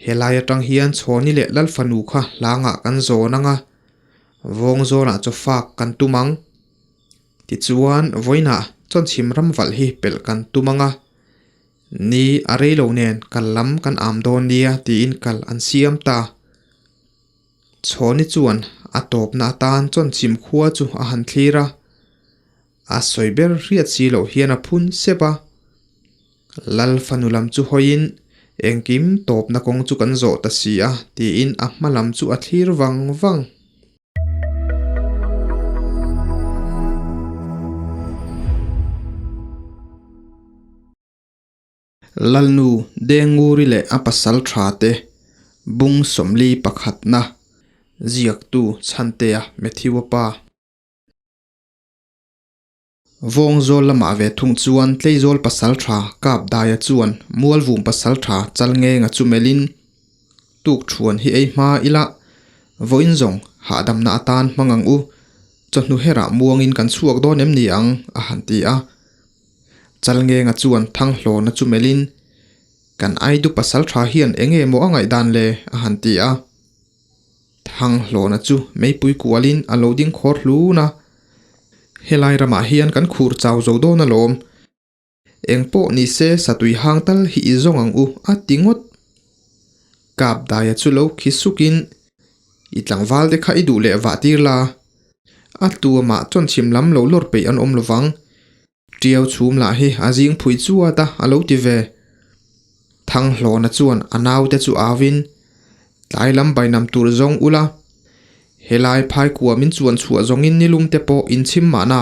Helai atang hian Chhawni leh Lalfanu kha hlangah kan zawn ang a, vawng zawnah chaw fak kan tum ang. Tichuan, vawiinah chawnchhim ram valh hi pelh kan tum ang a, ni a rei lo nen kal lam kan am dawn nia tiin kal an siam ta. Chhawni chuan a tawpna atan chawnchhim khua chu a han thlir a, A sawi ber hriat si loh hian a phun sep a. Lal fanu lam chu hawiin, Engkim tawpna kawng chu kan zawh ta si a, tiin a hma lam chu a thlir vang vang. Lalnu Denguri leh a pasal tha te bung 41 pakhatna ziaktu Chhantea Matthew-a pa. Vawngzawl lamah ve thung chuan Tleizawl pasaltha Kapdaia chuan Mualvum pasaltha Chalngenga chu melhin Tukthuan hi ei hma ila, vawiin zawng hahdamna atan hmang ang u, chawhnu herah muangin kan chhuak dawn em ni ang a han ti a. Chalngenga chuan Thanghlawna chu melhin Kan Aidu pasaltha hian enge maw a ngaihdan le a han ti a. Thanghlawna chu meipui kualin a lo ding khawr hlun a, Helai ramah hian kan khur chau zo dawn alawm. Eng pawh ni se satui hang tal hi i zawng ang u a ti ngawt. Kap daia chu lo khi sukin, I tlangval te kha i duh leh vah tir la. A tuamah chawnchhim lam lo lawr peih an awm lovang. Ṭiau chhum lah hi a zing phui chuat a, a lo ti ve. Thanghlawna chuan a naute chu auin, Tlai lam bainam tur zawng ula, helai phai kua min chuan chhuah zawngin nilum te pawh in chhim mahna.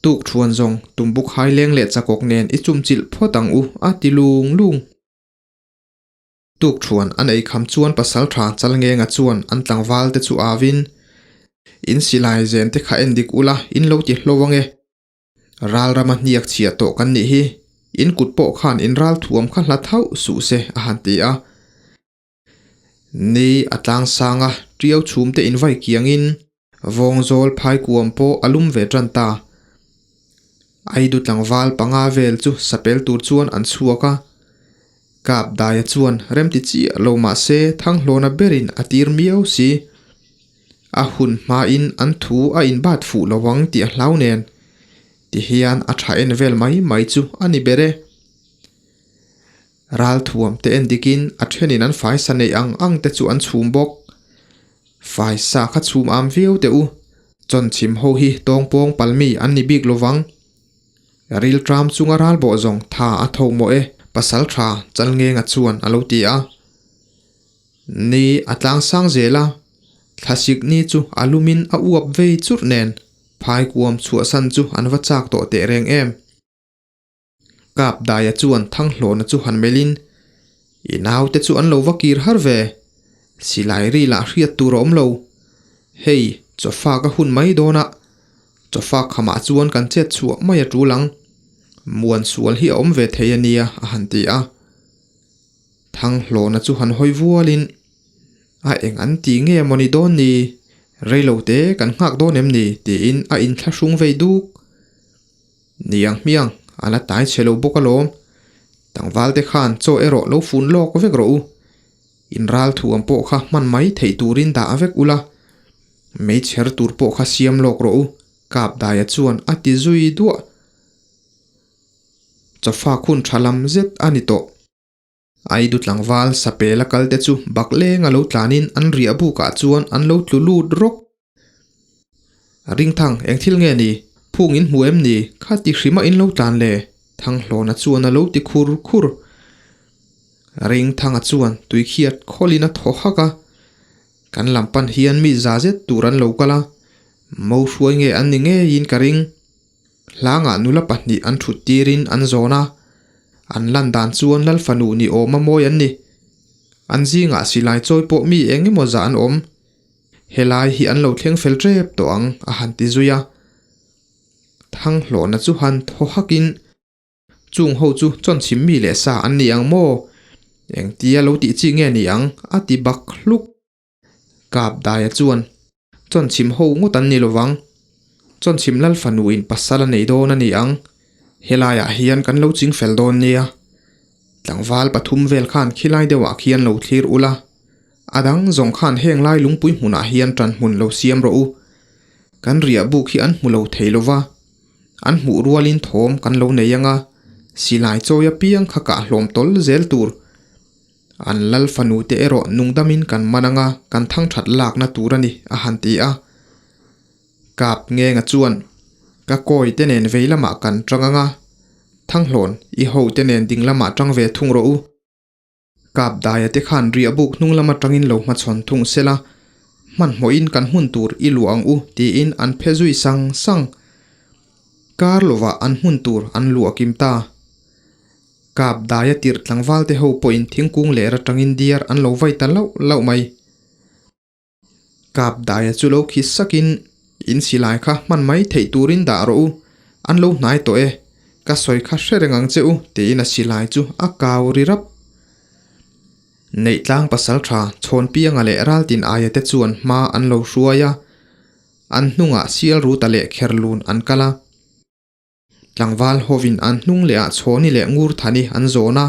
Tuk ṭhuan zawng tumbuk hai leng leh chakawk nen i chumchilh phawt ang u, a ti lung lung. Tukṭhuan an ei kham chuan pasalṭha Chalngenga chuan an tlangval te chu auin, In silai zen te kha en dik ula, in lo ti hlo ange. Ral rama hniak chhia tawh kan nih hi, in kut pawh khan in ral thuam kha hla thauh suh se, a han ti a. Ni a tlang sang a, ṭiau chhum te in vai kiangin Vawngzawl phaikuam pawh a lum ve tan ta. Aidu tlangval panga vel chu sapel tur chuan an chhuak a. Kapdaia chuan remti chiah lo mah se Thanghlawna berin a tir miau si. A hun hmain an thu a inbat fuh lo ang tih a hlau nen. Tihian a tha en vel mai mai chu a ni ber e. Ralthuam te en dikin a thenin an faisa neih ang ang te chu an chhum bawk. Faisa kha chhum am viau teh u, chawnchhim ho hi tawngpawng palmi an ni bik lovang. Rilṭam chunga ralbawh zawng tha a tho maw e, pasal tha Chalngenga chuan a lo ti a. Ni a tlang sang zel a, thlasik ni chu a lumin a uap vei churh nen phaikuam chhuahsan chu an va chak tawh teh reng em. Kap Daia chuan Thanghlawna chu han melhin, I naute chu an lo va kir har ve, silai ri lah hriat tur a awm lo. Hei, chawfa ka hun mai dawn a, chawfa khamah chuan kan chet chhuah mai a tul ang. Muan sual hi a awm ve thei a nia, a han ti a. Thanghlawna chu han hawi vualin, A eng an ti nge maw ni dawn ni? Reilo te kan nghak dawn em ni? tiin a inthlahrung vei duk. Niang hmiang, a la tai chhe lo bawk alawm. Tlangval te khan chaw erawh lo fun lawk vek rawh u. In ral thuam pawh kha hman mai theih turin dah vek ula. Meichher tur pawh kha siam lawk rawh u, Kapdaia chuan a ti zui duah. Chawfa khun tha lam zet a ni tawh. Aidu tlangval sapel a kal te chu bakleng a lo tlanin an riah bukah chuan an lo tlu lut rawk. Ringthang, eng thil nge ni? Phung in hmu em ni? Kha ti hrima in lo tlan le? Thanghlawna chuan a lo ti khur khur. Ringthanga chuan tuikhiat khawlin a thaw hak a, Kan lam pan hian mi za zet tur an lo kal a, mo hruai nge an ni ngeiin ka ring. Hlangah nula pahnih an thut tirin an zawn a, an lan dan chuan Lal fanu ni awma mawi an ni. An zingah silai chawi pawh mi eng emaw zah an awm. Helai hi an lo thleng fel tep tawh ang a han ti zui a. Thanghlawhna chu han thaw hakin chung ho chu chawnchhim mi leh sa an ni ang maw? Engtia lo tih chi nge ni ang? a ti bak hluk. Kapdaia chuan chawnchhim ho ngawt an ni lovang. Chawnchhim Lal fanuin pasal a nei dawn a ni ang. Helaiah hian kan lo ching fel dawn nia. Tlangval pathum vel khan khilai deuhah khian lo thlir ula, a dang zawng khan heng lai lungpui hmunah hian tan hmun lo siam rawh u. Kan riah buk hi an hmu lo thei lo va, an hmuh rualin thawm kan lo nei anga, silai chawi apiang kha kah hlawm tawl zel tur. An lal fanu te erawh nungdamin kan man anga kan thang that lakna tur a ni, a han ti a. Kap Ngenga chuan, Ka kawi te nen vei lamah kan tang anga, Thanghlawn, i ho te nen ding lamah tang ve thung rawh u. Kap Daia te khan riahbuk hnung lam atangin lo hmachhawn thung sela, hmanhmawhin kan hmun tur i luah ang u, tiin an phe zui sang sang. Kar lovah an hmun tur an luah kim ta. Kap Daia tirh tlangval te ho pawhin thingkung ler atangin diar an lo vai ta lauh lauh mai. Kap Daia chu lo khi sakin, In silai kha hman mai theih turin dah rawh u, an lo hnai tawh e, ka sawi kha hre reng ang che u, tiin a silai chu a kau ri rap. Neihtlang pasal tha Chhawnpianga leh Raltin aia te chuan hma an lo hruai a, an hnungah Sialruta leh Kherlun an kal a. Tlangval hovin an hnung lehah Chhawni leh Ngurthani an zawn a,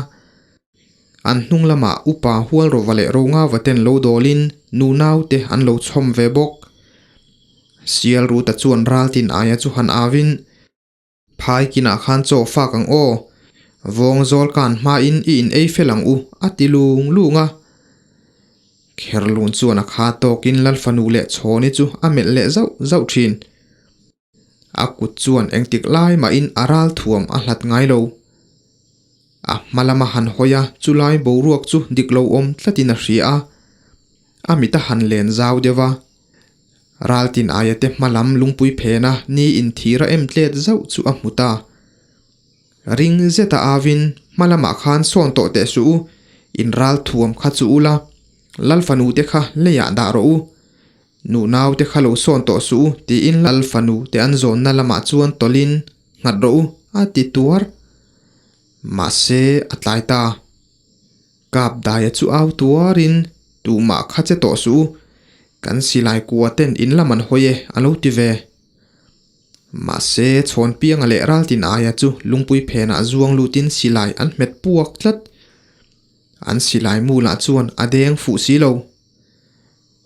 an hnung lamah Upa Hualrova leh Rongava ten lo dawlin nunau te an lo chhawm ve bawk. Sialruta chuan Raltin aia chu han avin, Phai kinah khan chaw fak ang aw, vawng zawl kan hmain i in ei fel ang u, a ti lung lung a. Kherlun chuan a kha tawkin Lalfanu leh Chhawni chu a melh leh zauh zauh thin. A kut chuan engtik lai mahin a ral thuam a hlat ngai lo. A hma lama han hawi a, chulai boruak chu dik lo awm tlatin a hria a. A mit a han len zau deuh a. Raltin aia te hma lam lungpui phena ni inthir a em tlet zauh chu a hmu ta. Ring zeta avin hma lamah khan sawn tawh teh suh u, in ral thuam kha chu ula, Lal fanu te kha leiah dah rawh u. Nu naute kha lo sawn tawh suh u tiin Lal fanu te an zawnna lamah chuan tawlhin nghat rawh u a ti tuar. Mahse a tlai ta. Kap Daia chu au tuarin tumah kha che tawh suh u, kan silai kua ten in lam an hawi e a lo ti ve. Mahse Chhawnpianga leh Raltin aia chu lungpui phenah zuang lutin silai an hmet puak tlat. An silai mulah chuan a deng fuh si lo.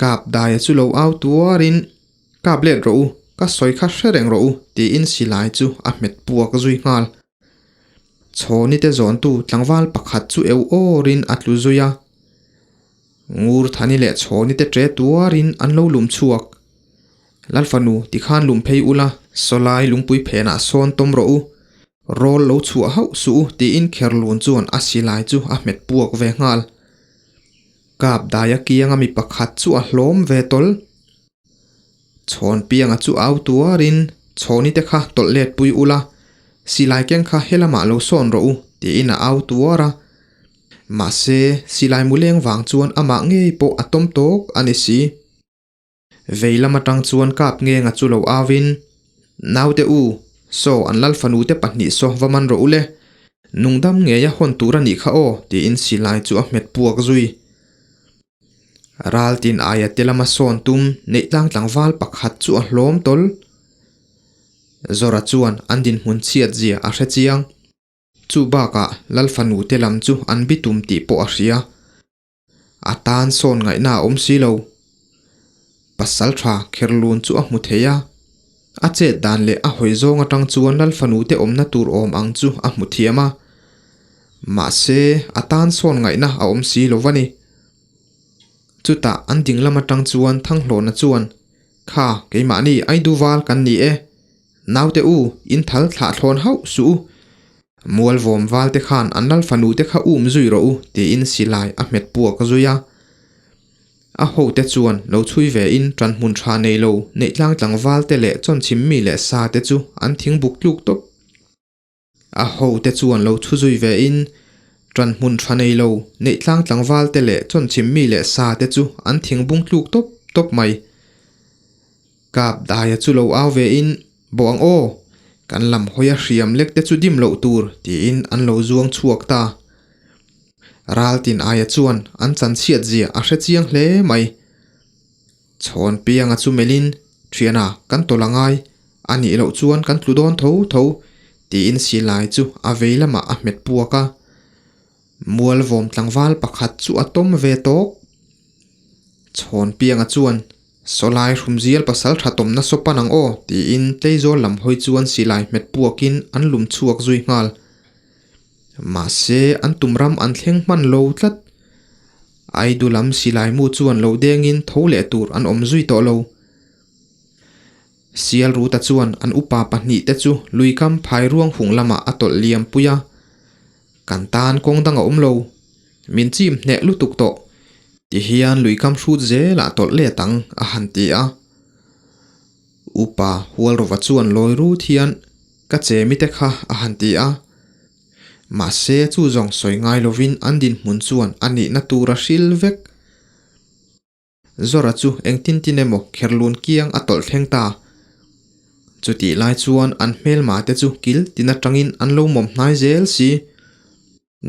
Kap Daia chu lo au tuarin, Kap let rawh u, ka sawi kha hre reng rawh u, tiin silai chu a hmet puak zui nghal. Chhawni te zawntu tlangval pakhat chu eu awrin a tlu zui a. Ngurthani leh Chhawni te ṭe tuarin an lo lum chhuak. Lalfanu, tikhan lum phei ula, sawlai lungpui phenah sawn tawm rawh u, rawl lo chhuah hauh suh u, tiin Kherlun chuan a silai chu a hmet puak ve nghal. Kap daia kianga mi pakhat chu a hlawm ve tawl. Chhawn pianga chu au tuarin Chhawni te kha tawlh let pui ula, silai keng kha helamah lo sawn rawh u tiin a au tuar a. Mahse, silai mu leng vang chuan amah ngei pawh a tawm tawk a ni si. Vei lam atang chuan kap ngenga chu lo auin, Naute u, saw an lal fanu te pahnih saw va man rawh u le, nungdam ngeia hawn tur a nih kha aw, tiin silai chu a hmet puak zui. Raltin aia te lama sawn tum neih tlang tlangval pakhat chu a hlawm tawl. Zora chuan an dinhmun chhiat zia a hre chiang. Chu bakah lal fanu te lam chu an bitum tih pawh a hria. A tan sawn ngaihna a awm si lo. Pasal tha Kherlun chu a hmu thei a. A chet dan leh a hawi zawng atang chuan Lal fanu te awmna tur awm ang chu a hmu thiam a. Mahse, a tan sawn ngaihna a awm si lo va ni. Chutah an ding lam atang chuan Thanghlawna chuan, Kha, keimahni Aiduval kan ni e. Naute u, in thal thlah thlawn hauh suh u. Mualvawm val te khan an lal fanu te kha um zui rawh u, tiin silai a hmet puak zui a. A hote chuan lo chhui ve in ṭan hmun ṭha nei lo, neih tlang tlangval te leh chawnchhim mi leh sa te chu an thing buk tluk tawp. A hote chuan lo chhu zui ve in ṭan hmun ṭha nei lo, neih tlang tlangval te leh chawnchhim mi leh sa te chu an thing bung tluk tawp tawp mai. Kap Daia chu lo au ve in, Bawh ang aw! Kan lam hawi a hriam lek te chu dim loh tur, tiin an lo zuang chhuak ta. Raltin aia chuan an chanchhiat zia a hre chiang hle mai. Chhawn pianga chu melhin, Thiana, kan tawlh a ngai, a nih loh chuan kan tlu dawn tho tho, tiin silai chu a vei lamah a hmet puak a. Mualvawm tlangval pakhat chu a tawm ve tawk. Chhawnpianga chuan, Sawlai hrumzial pasal tha tawmna saw pan ang aw, tiin Tleizawl lam hawi chuan silai hmet puakin an lum chhuak zui nghal. Mahse, an tum ram an thleng hman lo tlat. Aidu lam silai mu chuan lo dengin tho leh tur an awm zui tawh lo. Sialruta chuan an upa pahnihte chu luikam phai ruang hung lamah a tawlh liam pui a. Kan tan kawng dang a awm lo. Min chim hneh lutuk tawh. Tihian luikam hrut zelah tawlh let ang, a han ti a. Upa Hualrova chuan lawi rut hian, Ka che mite kha, a han ti a. Mahse, chu zawng sawi ngai lovin an dinhmun chuan a nihna tur a hril vek. Zora chu engtin tin emaw kherlun kiang a tawlh thleng ta. Chutih lai chuan an hmelma te chu kil tin atangin an lo mawm hnai zel si.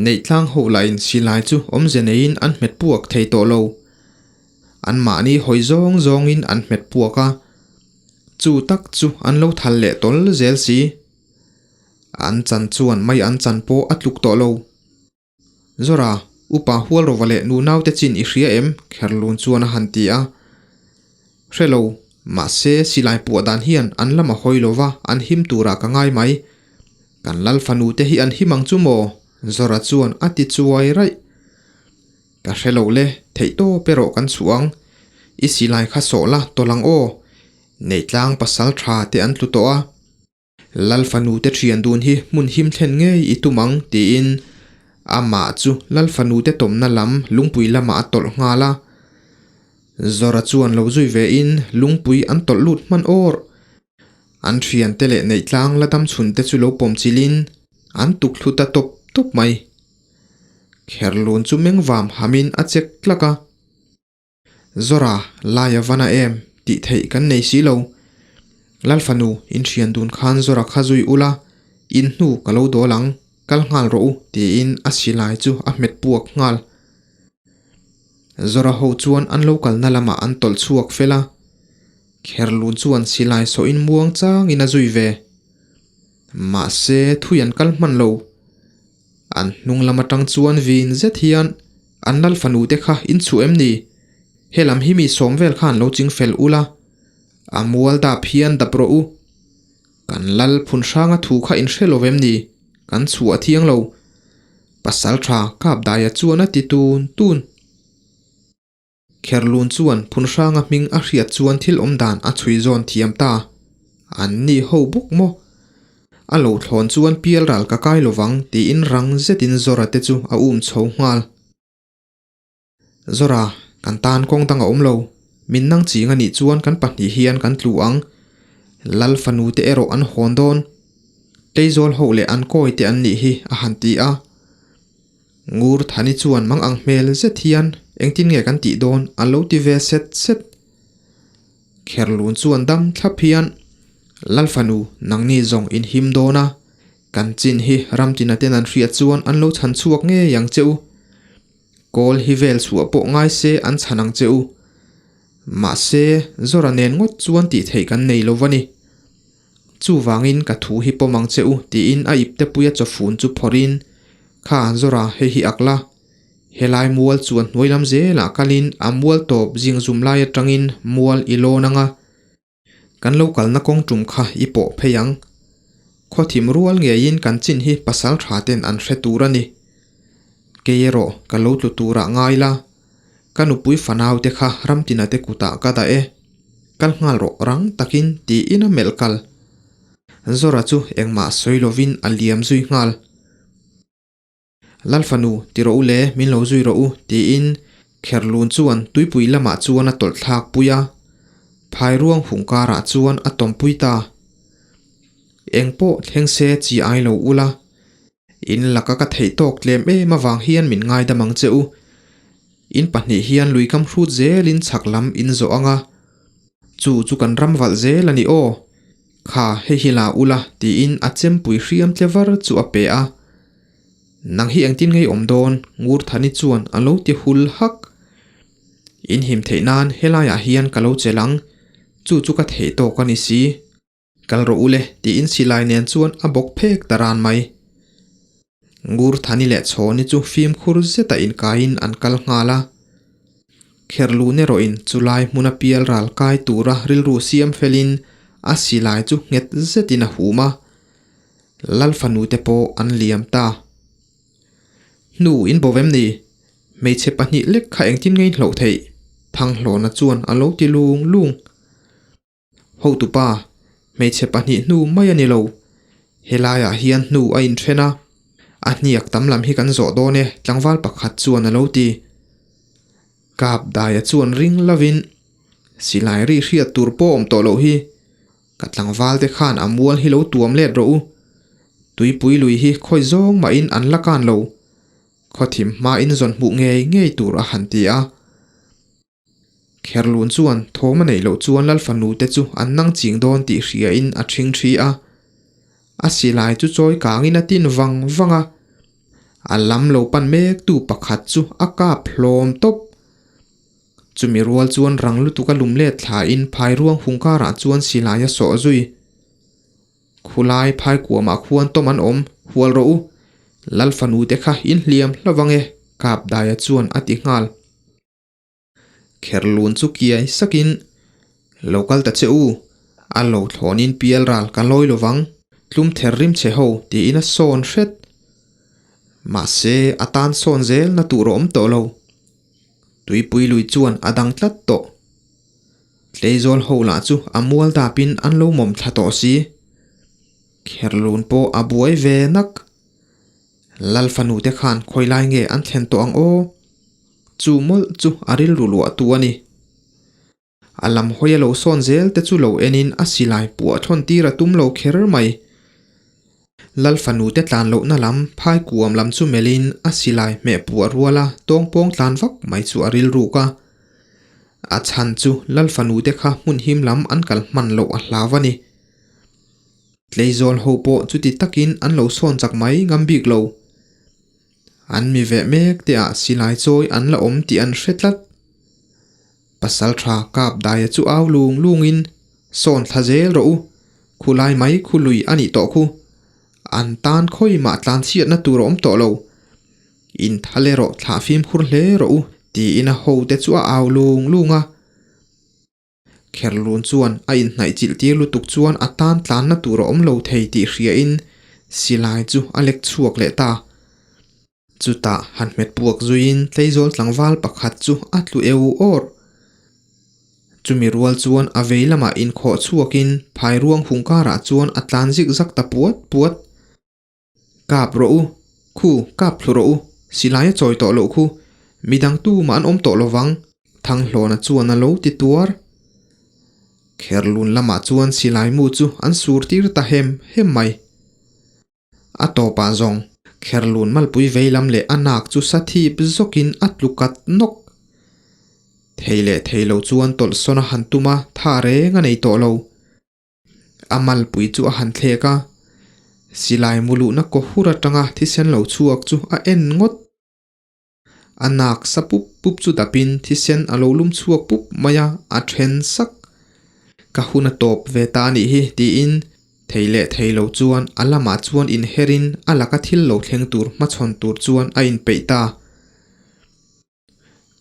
Neihtlang ho lahin silai chu awmze neiin an hmet puak thei tawh lo. Anmahni hawi zawng zawngin an hmet puak a, chu tak chu an lo thal leh tawl zel si. An chan chuan mai an chan pawh a tluk tawh lo. Zora, upa Hualrova leh nu naute chin i hria em? Kherlun chuan a han ti a. Hre lo, mahse silai puah dan hian an lam a hawi lova an him turah ka ngai mai. Kan lal fanu te hi an him ang chu maw? Zora chuan a ti chuai raih. Ka hre lo le, theihtawp erawh kan chhuah ang. I silai kha sawh la tawlh ang aw. Neihtlang pasal tha te an tlu tawh a. Lal fanu te thian dun hi hmun him thlen ngei i tum ang tiin amah chu Lal fanu te tawmna lam lungpui lamah a tawlh nghal a. Zora chuan lo zui ve in lungpui an tawlh lut hman awr. An thian te leh neihtlang la dam chhun te chu lo pawm chilh in an tuk thlu ta tawp tawp mai. Kherlun chu mengvam ham in a chek tlak a. Zora, lai a van a em? Tih theih kan nei si lo. Lalfanu, in thian dun khan Zora kha zui ula, in hnu ka lo dawl ang, kal nghal rawh u, tiin a silai chu a hmet puak nghal. Zora ho chuan an lo kalna lamah an tawlh chhuak fel a. Kherlun chuan silai sawhin muang changin a zui ve. Mahse, thui an kal hman lo. An hnung lam atang chuan vin zet hian an lal fanu te kha in chhuh em ni? He lam hi mi sawm vel khan lo ching fel ula, a mual dap hian dap rawh u. Kan lal phun hranga thu kha in hre lo em ni? Kan chhuah thiang lo. Pasal tha Kapdaia chuan a ti tun tun. Kherlun chuan Phunhranga hming a hriat chuan thil awm dan a chhui zawn thiam ta. An ni ho bawk maw? A lo thlawn chuan pial ral ka kai lovang tiin rang zetin Zora te chu a um chho nghal. Zora, kan tan kawng dang a awm lo. Min nang ching a nih chuan kan pahnih hian kan tlu ang. Lal fanu te erawh an hawn dawn. Tleizawl ho leh an kawi te an nih hi a han ti a. Ngur Thani chuan mang ang hmel zet hian engtin nge kan tih dawn a lo ti ve set set. Kherlun chuan dam thlap hian, Lal fanu, nangni zawng in him dawn a, kan chin hi ramtina ten an hriat chuan an lo chhan chhuak ngei ang che u. Kawl hi vel chhuah pawh ngai se an chhan ang che u. Mahse, Zora nen ngawt chuan tih theih kan nei lo va ni. Chuvangin ka thu hi pawm ang che u tiin a iptepuia chawfun chu phawrhin, Kha Zora hei hi ak la. Helai mual chuan hnuai lam zelah kalin a mual tawp zing zum lai atangin mual i lawn ang a. Kan lo kalna kawng tum kha i pawh phei ang. Khawthim rual ngeiin kan chin hi pasal tha ten an hre tur a ni. Kei erawh ka lo tlu turah ngai la. Ka nupui fanau te kha Ramtina te kutah ka dah e. Kal nghal rawh rang takin tiin a melh kal. Zora chu engmah sawi lovin a liam zui nghal. Lal fanu, ti rawh u le, min lo zui rawh u tiin Kherlun chuan tuipui lamah chuan a tawlh thlak pui a. Phairuang hung karah chuan a tawmpui ta. Engpawh thleng se chi ai lo ula. In laka ka theih tawk tlem em avang hian min ngaidam ang che u. In pahnih hian lui kam hrut zelin chhak lam in zawh ang a. Chu chu kan ram valh zel a ni aw. Kha hei hi la ula tiin a chempui hriam tle var chu a pe a. Nang hi engtin ngei awm dawn Ngurthani chuan a lo ti hul hak. In him theih nan helaiah hian ka lo chelh ang. Chu chu ka theih tawk a ni si. Kal rawh u le, tiin silai nen chuan a bawk phek ta ran mai. Ngurthani leh Chhawni chu fimkhur zeta inkaiin an kal nghal a. Kherlun erawhin chulai hmuna pial ral kai tura rilru siam felin a silai chu nghet zetin a hum a. Lal fanute pawh an liam ta. Hnu in bo vem ni? Hmeichhe pahnih lek kha engtin nge in hloh theih? Thanghlawna chuan a lo ti lung lung. Hotupa, hmeichhe pahnih hnu mai a ni lo. Helaiah hian hnu a inthen a, a hniak tam lam hi kan zawh dawn e, tlangval pakhat chuan a lo ti. Kap Daia chuan ring lovin, Silai ri hriat tur pawh awm tawh loh hi. Ka tlangval te khan a mual hi lo tuam let rawh u. Tuipui lui hi khawi zawng mahin an la kan lo. Khawthim hmain zawn hmuh ngei ngei tur a han ti a. Kherlun chuan thawm a neih loh chuan Lalfanu te chu an nang ching dawn tih hriain a ṭhing ṭhi a. A silai chu chawi kangin a tin vang vang a. A lam lo pan mek tu pakhat chu a kap hlawm tawp. Chumi rual chuan rang lutuk a lum let thlain phairuang hung karah chuan silai a sawh zui. Khulai phai kuamah khuan tawm an awm, hual rawh u. Lalfanu te kha in hliam hla vang e, Kapdaia chuan a ti nghal. Kherlun chu kiai sakin, Lo kal ta che u, a lo thlawnin pial ral ka lawi lo vang, tlum ther rim che ho tiin a sawn hret. Mahse, a tan sawn zel na tur a awm tawh lo. Tuipui lui chuan a dang tlat tawh. Tleizawl ho lah chu a mual dapin an lo mawm thla tawh si. Kherlun pawh a buai ve nak. Lal fanu te khan khawi lai nge an thlen tawh ang aw? Chu mawlh chu a rilru luah tu a ni. A lam hawi a lo sawn zel te chu lo enin a silai puah thawn tir a tum lo kher mai. Lal fanu te tlan lohna lam phai kuam lam chu melhin a silai hmeh puah ruala tawngpawng tlan vak mai chu a rilruk a. A chhan chu Lal fanu te kha hmun him lam an kal hman loh a hlau a ni. Tleizawl ho pawh chuti takin an lo sawn chak mai ngam bik lo. An mi veh mek te ah silai chawi an la awm tih an hre tlat. Pasaltha kap daia chu au lung lungin, Sawn thla zel rawh u, khulai mai khu lui a nih tawh khu. An tan khawi mah tlan chhiatna tur a awm tawh lo. In thal erawh thlah fimkhur hle rawh u, tiin a hote chu a au lung lung a. Kherlun chuan a inhnaih chilh tir lutuk chuan a tan tlanna tur a awm lo thei tih hriain silai chu a lek chhuak leh ta. Chutah han hmet puak zuiin Tleizawl tlangval pakhat chu a tlu eu awr. Chumi rual chuan a vei lamah inkhawh chhuakin phairuang hung karah chuan a tlan zik zak ta puat puat. Kap rawh u, khu kap thlu rawh u, silai a chawi tawh loh khu, midang tumah an awm tawh lo vang, Thanghlawna chuan a lo ti tuar. Kherlun lamah chuan silai mu chu an sur tir ta hem hem mai. A tawpah zawng, Kherlun malpui vei lam leh a nak chu sa thip zawkin a tlu kat nawk. Thei leh thei lo chuan tawlhsawn a han tum a, tha reng a nei tawh lo. A malpui chu a han thlek a, silai mu luhna kaw hur atanga thisen lo chhuak chu a en ngawt. A nak sa pup pup chu dapin thisen a lo lum chhuak pup mai a, a then sak. Ka hun a tawp ve ta a nih hi tiin thei leh thei lo chuan a lamah chuan inherin a laka thil lo thleng tur hmachhawn tur chuan a inpeih ta.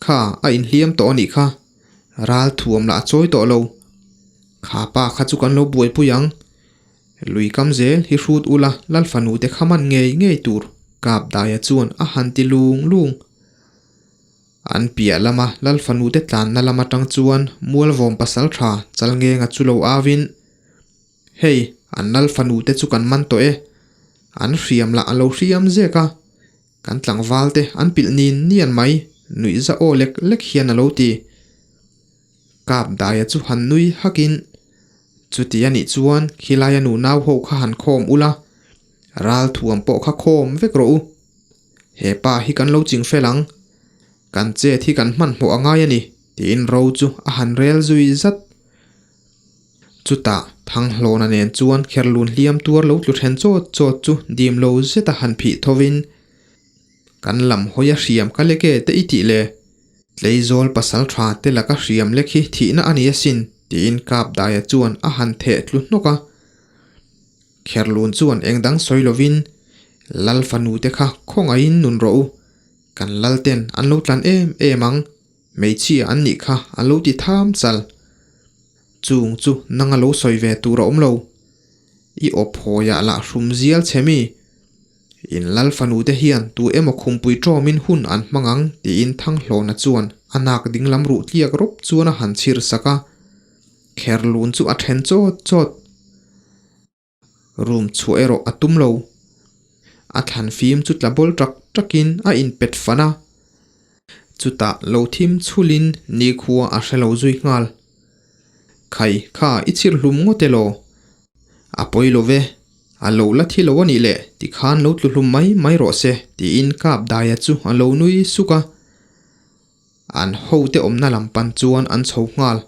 Kha, a inhliam tawh a nih kha. Ral thuam lah a chawi tawh lo. Kha pa kha chu kan lo buaipui ang. Lui kam zel hi hrut ula Lal fanu te kha man ngei ngei tur Kapdaia chuan a han ti lung lung. An piah lama Lal fanu te tlanna lam atang chuan Mualvawm pasal tha Chalngenga chu lo au in, Hei, an Lal fanu te chu kan man tawh e. An hriam lah a lo hriam zek a. Kan tlangval te an pilh nin nian mai, nuih za aw lek lek hian a lo ti. Kap Daia chu han nui hakin, Chuti a nih chuan khilaia nu nau ho kha han khawm ula, ral thuam pawh kha khawm vek rawh u. He pa hi kan lo ching fel ang, kan chet hi kan hmanhmawh a ngai a ni, tiin ro chu a han rel zui zat. Chutah Thanghlawna nen chuan Kherlun hliam tuar lo tlu then chawt chawt chu dim lo zeta han phih thovin, Kan lam hawi a hriam ka lek e te i tih le? Tleizawl pasal tha te laka hriam lek hi thihna a ni asin, tiin Kapdaia chuan a han theh tlu hnawk a. Kherlun chuan eng dang sawi lovin, Lal fanu te kha khawngaihin nun rawh u, kan lal ten an lo tlan em em ang, hmeichhia an nih kha a lo ti tham chal. Chung chu nang a lo sawi ve tur a awm lo. I awp hawiah lah hrum zial che mi. In lal fanu te hian tu emaw khumpui tawmin hun an hmang ang tiin Thanghlawna chuan a nak dinglam ruh tliak rawp chuan a han chhir sak a. Kherlun chu a then chawt chawt. Room chhuah erawh a tum lo. A thlan fim chu tla bawl tak takin a inpet fan a. Chutah lo thim chhulin nikhua a hre lo zui nghal. Khai kha i chhir hlum ngawt elaw? A pawi lo ve, a lo la thi lo a nih le tikhan lo tlu hlum mai mai rawh se tiin Kapdaia chu a lo nui suk a. An hote awmna lam pan chuan an chho nghal.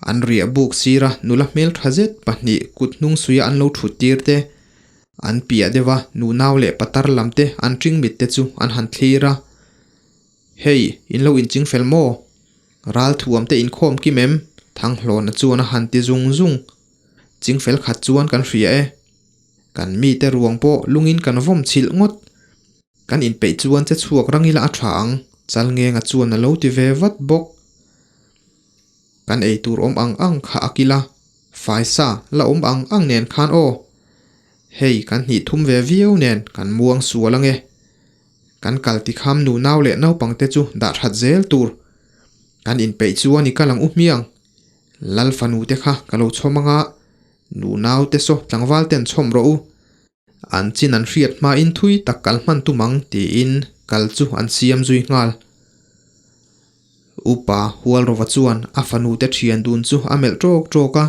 An riah buk sira nula hmel tha zet pahnih kut hnung suia an lo thut tir te, an piah deuh a nunau leh patar lam te an ṭing mit te chu an han thlir a. Hei, in lo inching fel maw? Ral thuam te inkhawm kim em? Thanghlawna chuan a han ti zung zung. Ching fel khat chuan kan hria e. Kan mite ruang pawh lungin kan vawm chhilh ngawt. Kan inpeih chuan che chhuak rang ila a tha ang, Chalngenga chuan a lo ti ve vat bawk. Kan ei tur awm ang ang kha a kil a, faisa la awm ang ang nen khan aw. Hei kan hnih thum ve viau nen kan muang sual ange. Kan kal tikham nunau leh naupangte chu dah that zel tur. Kan inpeih chuan i kal ang u hmiang. Lal fanu te kha ka lo chhawm anga, nunau te saw tlangval ten chhawm rawh u. An chin an hriat hmain thui tak kal hman tum ang tiin kal chu an siam zui nghal. Upa Hualrova chuan a fanu te thian dun chu a melh tawk tawk a.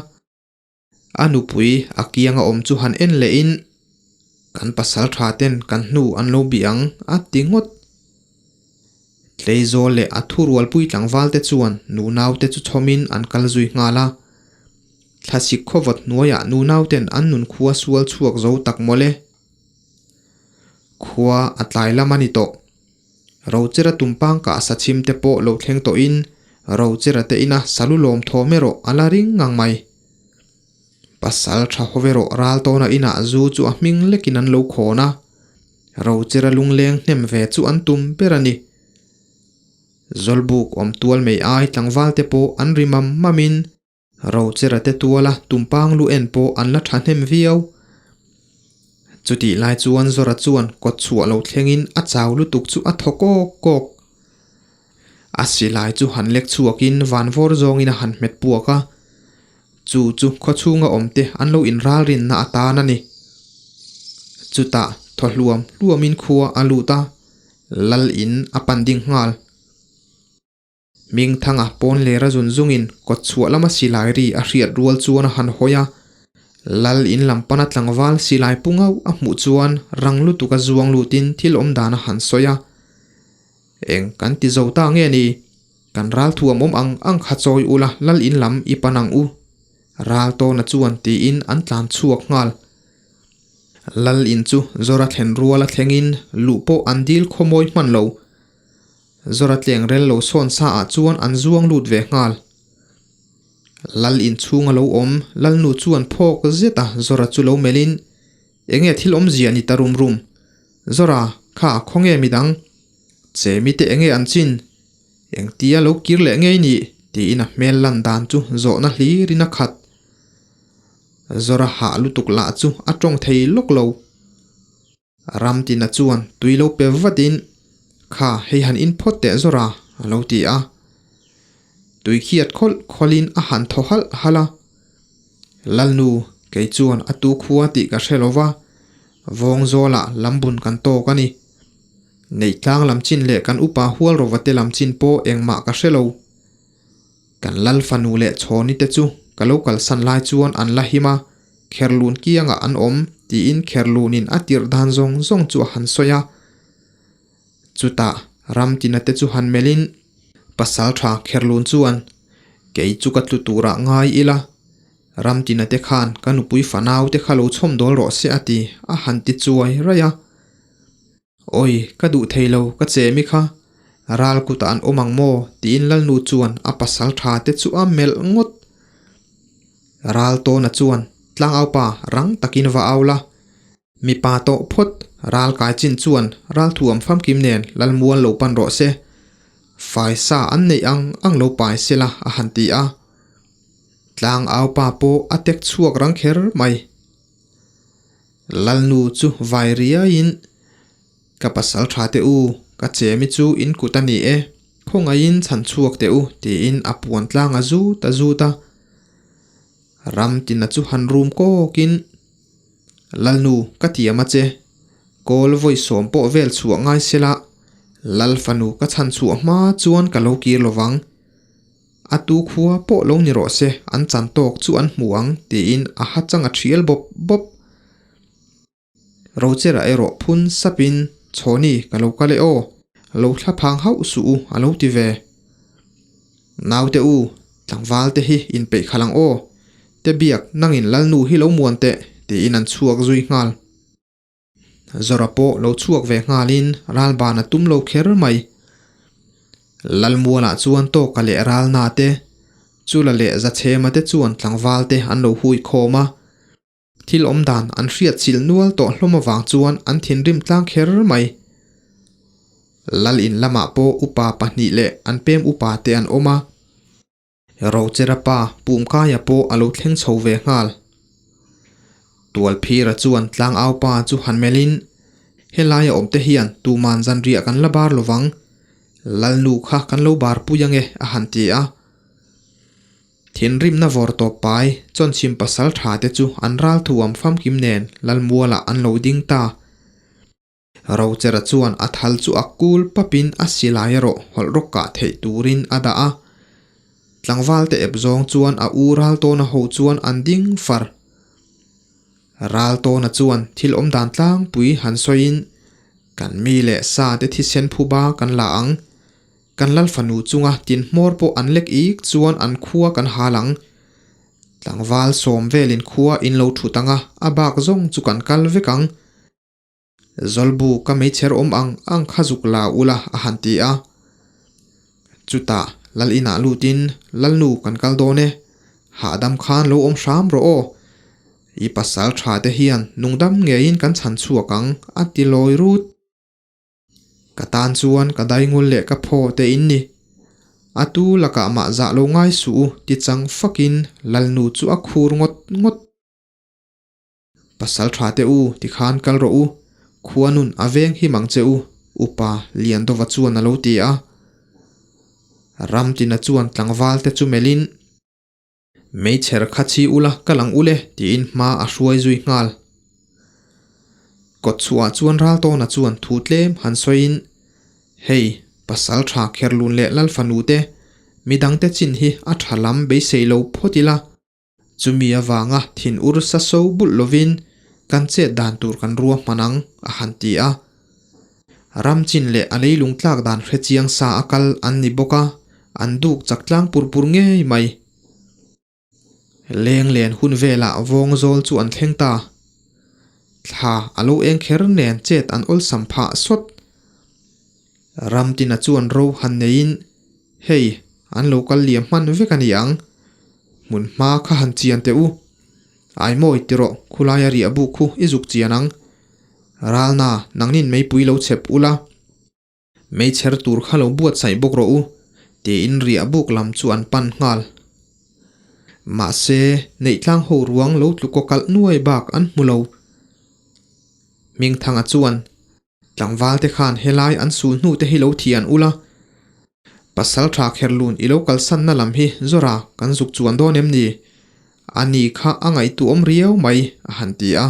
A nupui a kianga awm chu han en lehin, Kan pasal tha ten kan hnu an lo bih ang a ti ngawt. Tleizawl leh a thurualpui tlangval te chuan nunau te chu chhawmin an kal zui nghal a. Thlasik khawvawt hnuaiah nunau ten an nun khua sual chhuak zo tak mawle. Khua a tlai lam a ni tawh. Rochera tumpang kah sachhim te pawh lo thleng tawhin Rochera te ina salu lawm thawm erawh a la ring ngang mai. Pasal tha haw erawh ral tawna inah zu chu a hming lekin an lo khawn a. Rochera lungleng hnem ve chu an tum ber a ni. Zawlbuk awm tual mei ai tlangval te pawh an ri mam mamin Rochera te tuala tumpang lu en pawh an la thahnem viau. Chutih lai chuan Zora chuan kawt chhuah lo thlengin a chau lutuk chu a thaw kawk kawk. A silai chu han lek chhuakin vanvawr zawngin a han hmet puak a. Chu chu khawchhunga awmte an lo inralrinna atan a ni. Chutah thaw hluam hluamin khua a lut a, Lal in a pan ding nghal. Hmingthanga pawn lera zun zungin kawt chhuah lama silai ri a hriat rual chuan a han hawi a, Lal in lam pana tlangval silai pu ngauh a hmuh chuan rang lutuk a zuang lutin thil awm dan a han sawi a. Eng kan ti zo ta nge ni? Kan ral thuam awm ang ang kha chawi ula Lal in lam i pan ang u. Ral tawna chuan tiin an tlan chhuak nghal. Lal in chu Zora thlen ruala thlengin luh pawh an dil khawmawi hman lo. Zora tleng rel lo sawn sa ah chuan an zuang lut ve nghal. Lal inchhung a lo awm, Lalnu chuan phawk zet a Zora chu lo melh in, Enge thil awmzia ni ta rum rum? Zora, kha khawnge midang? Che mite enge an chin? Engtia lo kir leh ngei nih? tiin a hmel lan dan chu zawhna hlir in a khat. Zora hah lutuk lah chu a tawng thei lawk lo. Ramtina chuan tui lo pe vatin, Kha, hei han in phawt teh Zora, a lo ti a. Tui khiat khawlh khawlhin a han thaw halh halh a. Lalnu, kei chuan a tu khua tih ka hre lo va, Vawngzawlah lambun kan tawk a ni. Neihtlang lam chin leh kan upa Hualrovate lam chin pawh engmah ka hre lo. Kan lal fanu leh chhawni te chu ka lo kalsan lai chuan an la him a, Kherlun kiangah an awm tiin Kherlunin a tirh dan zawng zawng chu a han sawi a. Chutah Ramtina te chu han melhin pasal tha Kherlun chuan, Kei chu ka tlu turah ngai ila, Ramtina te khan ka nupui fanau te kha lo chhawm dawl rawh se a ti a han ti chuai raih a. Awi, ka duh thei lo, ka che mi kha. Ral kutah an awm ang maw? tiin Lalnu chuan a pasal tha te chu a melh ngawt. Ral tawna chuan, Tlangaupa, rang takin va au la. Mipa tawh phawt ral kai chin chuan ralthuam famkim nen Lalmual lo pan rawh se. Faisa an neih ang ang lo pai sela a han ti a. Tlang au pa pawh a tek chhuak rang kher mai. Lalnu chu vai riaiin, Ka pasal tha teh u, ka chemi chu in kut a ni e, khawngaihin chhan chhuak teh u tiin a puan tlang a zut a zut a. Ram tina chu han rum kawkin, Lalnu, ka tiam a che. Kawl vawi sawm pawh vel chhuah ngai sela, Lal fanu ka chhan chhuah hma chuan ka lo kir lo vang. A tu khua pawh lo ni rawh se, an chan tawk chu an hmu ang, tiin a ha chang a thial bawp bawp. Rochera erawh phun sapin, Chhawni, ka lo kal e aw, lo thla phang hauh suh u, a lo ti ve. Naute u, tlangval te hi inpeih khalh ang aw, te biak nangin Lalnu hi lo muan teh, tiin an chhuak zui nghal. Zora pawh lo chhuak ve nghalin ralban a tum lo kher mai. Lalmualah chuan tawka leh ralna te, chula leh zachhema te chuan tlangval te an lo hui khawm a. Thil awm dan an hriat chilh nual tawh hlawm avang chuan an thinrim tlang kher mai. Lal in lamah pawh upa pahnih leh an pem upa te an awm a. Rochera pa Pumkaia pawh a lo thleng chho ve nghal. Tualphira chuan tlangau pa chu han melhin, Helaia awmte hian tuman zanriah kan la bar lovang, Lalnu kha kan lo bar pui ange a han ti a. Thinrimna vawr tawp pai chawnchhim pasal tha te chu an ral thuam famkim nen Lalmualah an lo ding ta. Rochera chuan a thal chu a kul papin a silai erawh hawlh rawk kah theih turin a dah a. Tlangval te ep zawng chuan a u ral tawna ho chuan an ding far. Ral tawna chuan thil awm dan tlangpui han sawiin, Kan mi leh sa te thisen phuba kan la ang. Kan lal fanu chunga tin hmawr pawh an lek ik chuan an khua kan hal ang. Tlangval sawm velin khua in lo thut ang a, a bak zawng chu kan kal vek ang. Zawlbu ka meichher awm ang ang kha zuk la ula a han ti a. Chutah lal inah lutin Lalnu kan kal dawn e, hahdam khan lo awm hram rawh aw. I pasal tha te hian nungdam ngeiin kan chhan chhuak ang a ti lawi rut. Ka tan chuan ka daingul leh ka phaw te in ni. A tu lakah mah zah lo ngai suh u ti chang fakin Lalnu chu a khur ngawt ngawt. Pasal tha teh u tikhan kal rawh u, khuanun a veng him ang che u, Upa Liandova chuan a lo ti a. Ramtina chuan tlangval te chu melhin, Meichher kha chhi ula ka lang ule tiin hma a hruai zui nghal. Kawtchhuah chuan Raltawna chuan thu tlem han sawiin, Hei, pasal tha Kherlun leh Lalfanu te, midangte chin hi a tha lam beisei lo phawt ila, Chumi avanga thin ur sa so bulh lovin kan chet dan tur kan rua hman ang, a han ti a. Ram chin leh a leilung tlak dan hre chiang sa a kal an ni bawk a, an duk chak tlang pur pur ngei mai. Leng len hun velah vawng zawl chu an thleng ta. Thla a lo eng kher nen chet an awlsam phah sawt. Ramtina chuan ro han neiin, Hei, an lo kal liam hman vek a ni ang. Hmun hma kha han chian teh u. Aimawi ti rawh, khulaia riah buk khu i zuk chian ang. Ralna, nangnin meipui lo chhep ula. Meichher tur kha lo buatsaih bawk rawh u, tiin riah buk lam chu an pan nghal. Mahse, neihtlang ho ruang lo tlu kaw kalh nuai bak an hmu lo. Hmingthanga chuan, Tlangval te khan helai an sul hnu te hi lo thian ula, pasal tha kherlun i lo kalsanna lam hi Zora kan zuk chuan dawn em ni? A ni kha a ngaihtuahawm riau mai, a han ti a.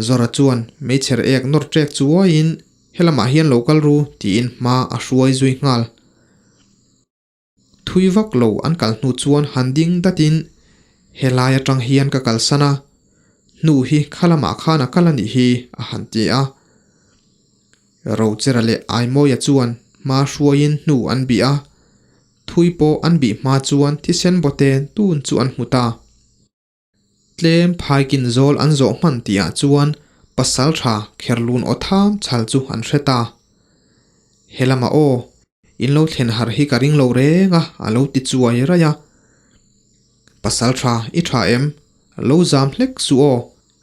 Zora chuan meichher ek nawr ṭek chuaiin helamah hian lo kal ru tiin hma a hruai zui nghal. Thui vak lo an kal hnu chuan han ding datin helai atang hian ka kalsan a, hnu hi kha lamah khan a kal a nih hi a han ti a. Rochera leh Aimawia chuan hma hruaiin hnu an bih a, thui pawh an bih hma chuan thisen bawten tun chu an hmu ta. Tlem phaikin zawl an zawh hman tihah chuan pasal tha Kherlun aw tham chhal chu an hre ta. He lamah aw, in lo thlen harh hi ka ring lo reng a, a lo ti chuai raih a. Pasal tha, i tha em? Lo zam hlek suh aw.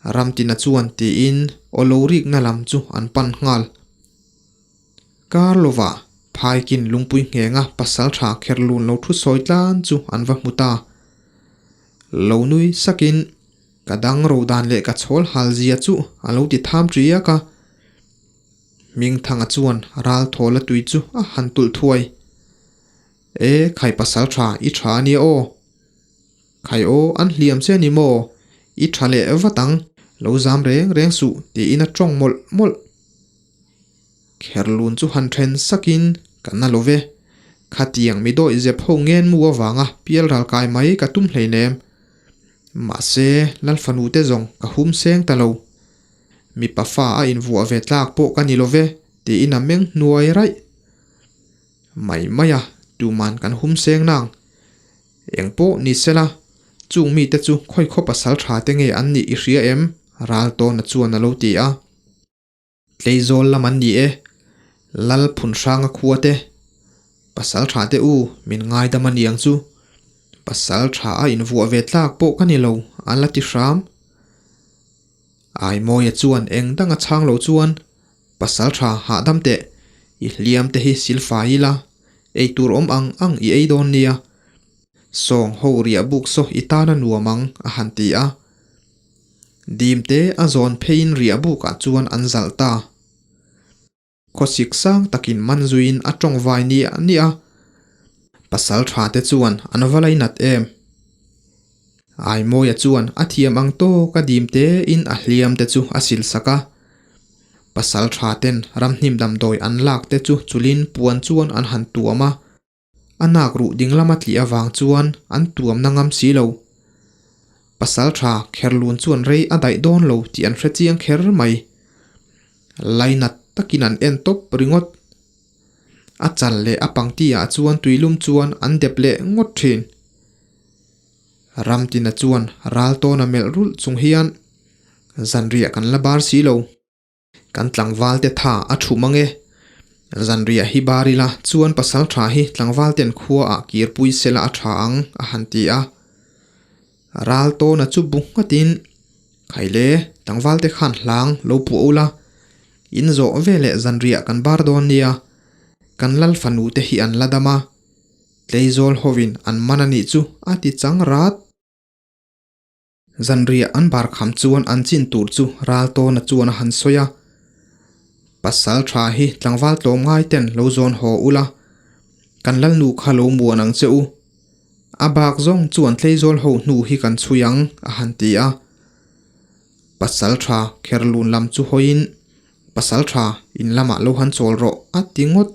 Ramtina chuan tiin aw lo rikna lam chu an pan nghal. Kar lovah Phaikin lungpui nghenga pasaltha kherlun lo thu sawi tlan chu an va hmu ta. Lo nui sakin ka dang ro dan leh ka chhawl hal zia chu a lo ti tham ṭiak a. Hmingthanga chuan ral thawl a tui chu a han tulh thuai. E khai pasaltha i tha a nia aw. Khai aw an hliam che ni maw? I tha leh vat ang, lo zam reng reng suh tiin a tawng mawlh mawlh. Kherlun chu han then sakin ka na lo ve. Khatiang mi dawih zep ho ngen mu avanga pial ral kai mai ka tum hleinem. Mahse Lalfanu te zawng ka hum seng ta lo. Mipa fa a invuah ve tlak pawh ka ni lo ve tiin a meng hnuai raih. Mai mai a, tuman kan hum seng nang. Eng pawh ni sela, chung mite chu khawi khaw pasal tha te nge an nih i hria em? Raltawna chuan a lo ti a. Tleizawl lam an ni e, Lal Phunhranga khua te, pasal tha te u min ngaidam a niang chu. Pasal tha a invuah ve tlak pawh ka ni lo, a la ti hram. Aimawia chuan eng danga chhang lo chuan Pasal tha hahdam teh, i hliam te hi silfai ila, ei tur awm ang ang i ei dawn nia. Sawng ho riah buk saw i tan a nuam ang, a han ti a. Dim te a zawn pheiin riah bukah chuan an zalh ta. Khawsik sang takin man zuiin a tawng vai niah niah a. Pasal tha te chuan an va lainat em? Aimawia chuan a thiam ang tawk a dim tein a hliam te chu a sil sak a. Pasal tha ten ramhnim damdawi an lak te chu chulin puan chuan an han tuam a. A nak ruh ding lama tli avang chuan an tuam na ngam si lo. Pasal tha Kherlun chuan rei a daih dawn lo tih an hre chiang kher mai. Lainat takin an en tawp ringawt. A chal leh a pangti ah chuan tuilum chuan an dep leh ngawt thin. Ramtina chuan ral tawn a melh rulh chung hian zanriah kan la bar si lo. Kan tlangval te tha a thu mang e. Zanriah hi bar ila chuan pasal tha hi tlangval ten khua ah kirpui sela a tha ang a han ti a. Ral tawna chu bu nghatin, Khaile, tlangval te khan hlang lo puah ula, in zawh veleh zanriah kan bar dawn nia, kan lal fanu te hi an la dam a, Tleizawl hovin an man a nih chu a ti chang rat. Zanriah an bar kham chuan an chin tur chu ral tawna chuan a han sawi a, Pasal tha hi tlangval tlawm ngai ten lo zawn haw ula, kan lalnu kha lo muan ang che u. A bak zawng chuan Tleizawl ho hnu hi kan chhui ang a han ti a. Pasal tha Kherlun lam chu hawiin, Pasal tha, in lamah lo han chawl rawh a ti ngawt.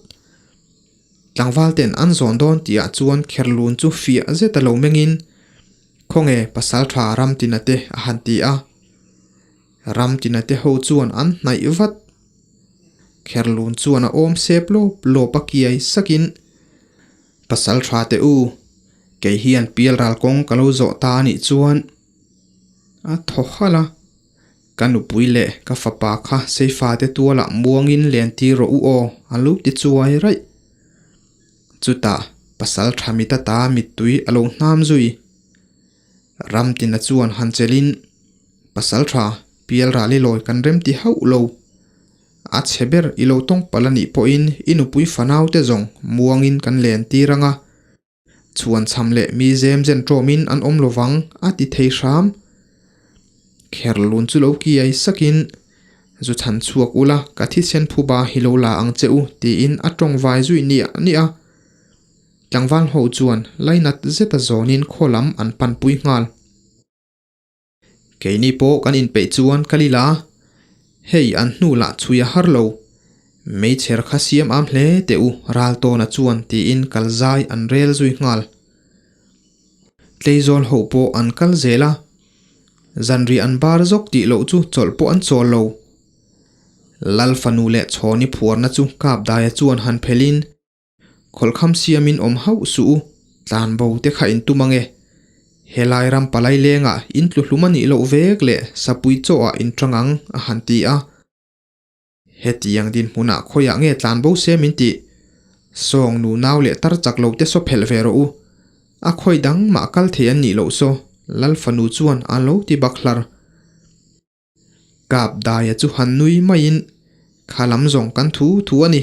Tlangval ten an zawn dawn tih ah chuan Kherlun chu fiah zet a lo mengin, Khawnge pasal tha Ramtina te a han ti a. Ramtina te ho chuan an hnaih vat. Kherlun chuan a awm sep lawp lawp a kiai sakin, Pasal tha te u, kei hian pialral kawng ka lo zawh ta anih chuan a thaw halh a. Ka nupui leh ka fapa kha Seifate tualah muangin len tir rawh u aw, a lo ti chuai raih. Chutah pasal tha mit ata mittui a lo hnam zui. Ramtina chuan han chelhin, Pasal tha, pial ral i lawi kan rem ti hauh lo. A chhe ber i lo tawng palh a nih pawhin i nupui fanaute zawng muangin kan len tir ang a. Chhuan chham leh mi zem zen ṭawmin an awm lovang a ti thei hram. Kherlun chu lo kiai sakin, Zu chhan chhuak ula, ka thisen phuba hi lo la ang che u, tiin a ṭawng vai zui niah niah a. Tlangval ho chuan lainat zeta zawnin khaw lam an panpui nghal. Keini pawh kan inpeih chuan ka lila a, hei an hnu lah chhui a har lo. Meichher kha siam am hle teh u Raltawna chuan tiin kal zai an rel zui nghal. Tleizawl ho pawh an kal zel a, zanriah an bar zawk tih loh chu chawlh pawh an chawl lo. Lal fanu leh chhawni phuarna chu Kapdaia chuan han phelhin, Khawlhkham siamin awm hauh suh u, tlan bo te kha in tum ange. Helai ram palai lengah in tlu hlum a nih loh vek leh sapui chaw ah in tang ang, a han ti a. Hetiang dinhmunah khawiah nge tlan bo se min tih? Sawng nu nau leh tar chak lo te saw phelh ve rawh u. A khawi dang mah kal thei an nih loh saw, Lal fanu chuan a lo ti bak hlar. Kapdaia chu han nui maiin, Kha lam zawng kan thu thu a ni.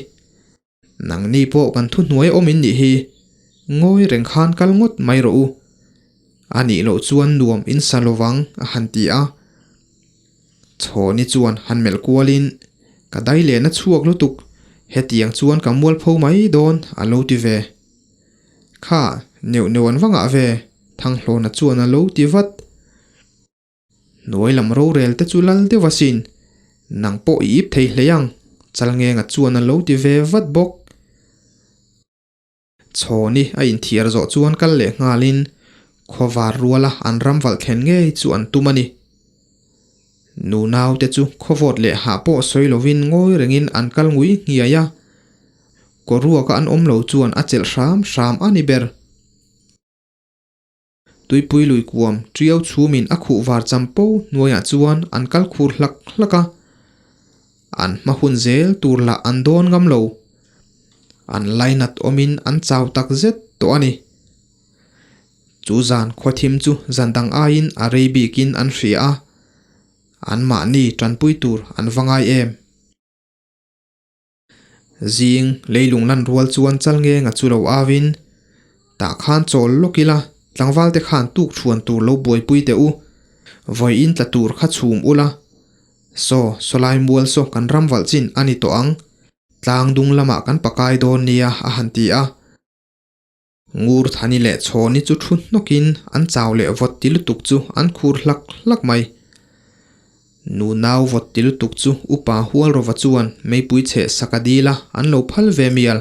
Nangni pawh kan thuhnuai awm in nih hi. Ngawi reng khan kal ngawt mai rawh u. A nih loh chuan nuam in sa lovang a han ti a. Chhawni chuan han melh kualin, Ka dai lehna chhuak lutuk, hetiang chuan ka mualpho mai dawn a lo ti ve. Kha, neuh neuh an va ngah ve, Thanghlawna chuan a lo ti vat. Hnuai lam rorel te chu lal deuh asin, nang pawh i ip thei hlei ang, Chalngenga chuan a lo ti ve vat bawk. Chhawni a inthiar zawh chuan kal leh nghalin khawvar ruala an ram valh thlen ngei chu an tum a ni. Nunau te chu khawvawt leh hah pawh sawi lovin ngawi rengin an kal ngui nghiai a, kawruaka an awm lo chuan a chelh hram hram a ni ber. Tuipui lui kuam ṭiau chhumin a khuh var champo hnuaiah chuan an kal khur hlak hlak a, an hma hun zel tur lah an dawn ngam lo. An lainat awmin an chau tak zet tawh a ni. Chu zan khawthim chu zan dang aiin a rei bikin an hria a, anmahni ṭanpui tur an va ngai em. Zing leilung lan rual chuan Chalngenga chu lo auin, Tah khan chawl lawk ila, tlangval te khan tuk chhuan tur lo buaipui teh u, vawiin tla tur kha chhum ula. Saw, sawlai mual saw kan ram valh chin a ni tawh ang, tlang dung lamah kan pakai dawn nia a han ti a. Ngur Thani leh Chhawni chu thu hnawkin an chau leh vawt ti lutuk chu an khur hlak hlak mai. Nu nau vawt ti lutuk chu upa Hualrova chuan meipui chheh sak a dil a, an lo phal ve mial.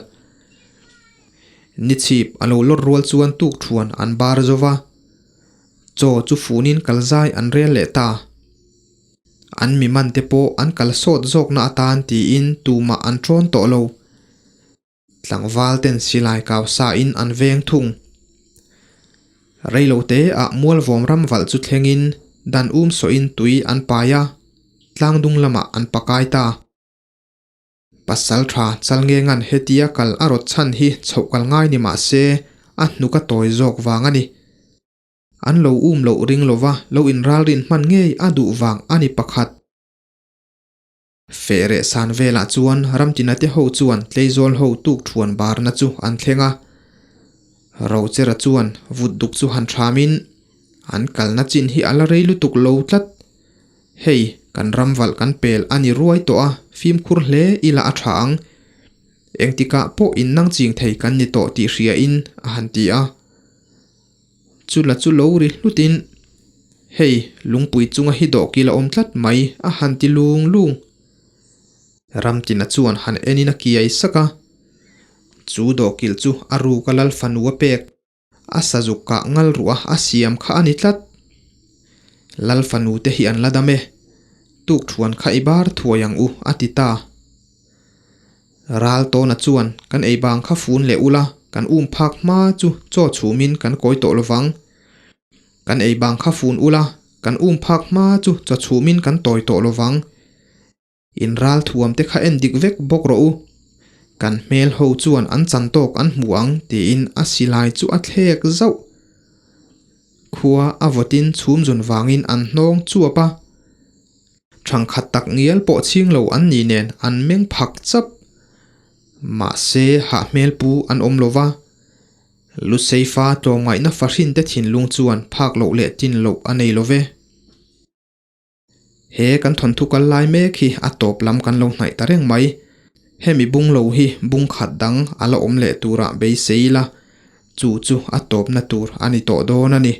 Ni chhip a lo lawr rual chuan tuk thuan an bar zo va, chaw chu funin kal zai an rel leh ta. An mi man te pawh an kal sawt zawkna atan tiin tumah an ṭawn tawh lo. Tlangval ten silai kau sa in an veng thung. Reilo te ah Mualvawm ram valh chu thleng in dan um sawh in tui an pai a, tlang dung lamah an pakai ta. Pasal tha Chalngenga'n hetia kal a rawt chhan hi chhoh kal ngai ni mah se a hnuk a tawi zawk vang a ni. An lo um loh ring lova lo inralrin hman ngei a duh vang a ni pakhat. Feh reh san velah chuan Ramtinate ho chuan Tleizawl ho tuk thuan barna chu an thleng a. Rochera chuan vut duk chu han thamin, An kalna chin hi a la rei lutuk lo tlat. Hei, kan ram valh kan pel a ni ruai tawh a, fimkhur hle ila a tha ang. Engtikah pawh innang ching thei kan ni tawh tih hriain a han ti a. Chula chu lo ri hlutin, Hei, lungpui chunga hi dawhkil a awm tlat mai, a han ti lung lung. Ramtina chuan han enin a kiai sak a. Chu dawhkil chu a ruka lal fanu a pek, a sazuk kah ngal ruah a siam kha a ni tlat. Lal fanu te hi an la dam e, tukthuan kha i bar thuai ang u, a ti ta. Ral tawna chuan kan ei bang kha fun leh ula, kan um phak hma chu chaw chhumin kan kawi tawh lovang. Kan ei bang kha fun ula, kan um phak hma chu chaw chhumin kan tawi tawh lovang. In ral thuam te kha en dik vek bawk rawh u. Kan hmel ho chuan an chan tawk an hmu ang tiin a silai chu a thlek zauh. Khua a vawtin chhum zun vangin an hnawng chuap a. Thangkhat tak ngial pawh chhing lo an ni nen an meng phak chap. Mahse hah hmel pu an awm lo va. Luseifa tlawmngaihna fahrin te thinlung chuan phak loh leh tin loh a nei lo ve. He kan thawnthu kal lai mek hi a tawp lam kan lo hnaih ta reng mai. Hemi bung lo hi bung khat dang a la awm leh turah beisei ila, chu chu a tawpna tur a ni tawh dawn a ni.